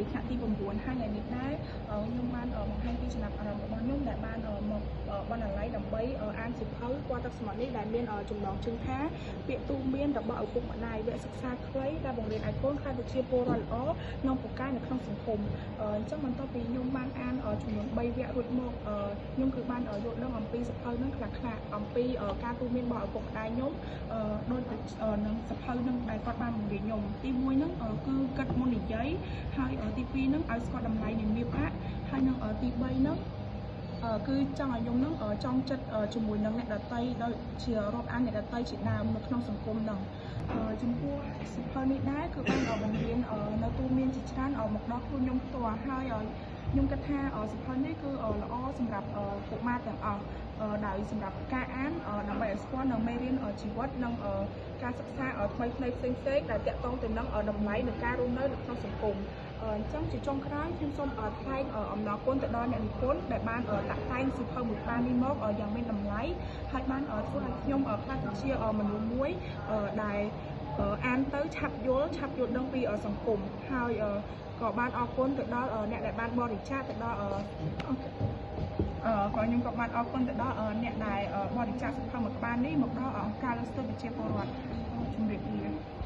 ពីថ្នាក់ទី9ហើយថ្ងៃនេះដែរខ្ញុំបានបង្ហាញពីចំណាប់អារម្មណ៍របស់ខ្ញុំដែលបានមកបណ្ណាល័យដើម្បីអានសៀវភៅពណ៌ទឹកសមុទ្រនេះដែលមានចំណងជើងថាពាក្យទូន្មានរបស់ឪពុកម្ដាយវគ្គសិក្សាខ្លីដែលបង្រៀនឲ្យកូនក្លាយទៅជាពលរដ្ឋល្អនិងពូកែនៅក្នុងសង្គមអញ្ចឹងបន្ទាប់ពីខ្ញុំបានអានចំនួន3វគ្គរួចមកខ្ញុំគឺបានយល់ដឹងអំពីសៀវភៅនឹងខ្លះៗអំពីការទូន្មានរបស់ឪពុកម្ដាយខ្ញុំដូចនឹងសៀវភៅនឹងដែលគាត់បានបង្រៀនខ្ញុំទី1ហ្នឹងគឺគិតមុននិយាយហើយទី2ហ្នឹងឲ្យស្គាល់តម្លៃនៃមាសប្រាក់ហើយនឹងទី3ហ្នឹងគឺចង់ឲ្យខ្ញុំនឹងចង់ចិត្តជាមួយនឹងអ្នកដតីដោយជារាប់អានអ្នកដតីជាដើមនៅក្នុងសង្គមហ្នឹងចំពោះសៀវភៅនេះដែរគឺបានបង្រៀននៅទូមានជាច្រើនមកដល់ខ្លួនខ្ញុំផ្ទាល់ហើយខ្ញុំគិតថាសៀវភៅនេះគឺល្អសម្រាប់កុមារទាំងអស់ដោយសម្រាប់ការអានដើម្បីឲ្យស្គាល់នៅមេរៀនជីវិតនិងការសិក្សាថ្មីៗផ្សេងៗដែលទាក់ទងទៅនឹងតម្លៃនៃការរស់នៅនៅក្នុងសង្គមអញ្ចឹងជាចុងក្រោយខ្ញុំសូមថ្លែងអំណរគុណទៅដល់អ្នកនិពន្ធដែលបានតាក់តែងសៀវភៅមួយក្បាលនេះមកយ៉ាងមានតម្លៃហើយបានធ្វើឲ្យខ្ញុំក្លាយទៅជាមនុស្សមួយដែលអានទៅឆាប់យល់ឆាប់យល់ដឹងពីសង្គមហើយក៏បានអរគុណទៅដល់អ្នកដែលបានបរិច្ចាគទៅដល់ក៏ខ្ញុំក៏បានអរគុណទៅដល់អ្នកដែលបរិច្ចាគសៀវភៅមួយក្បាលនេះមកដល់អង្គការលើកស្ទួយប្រជាពលរដ្ឋជម្រាបលា។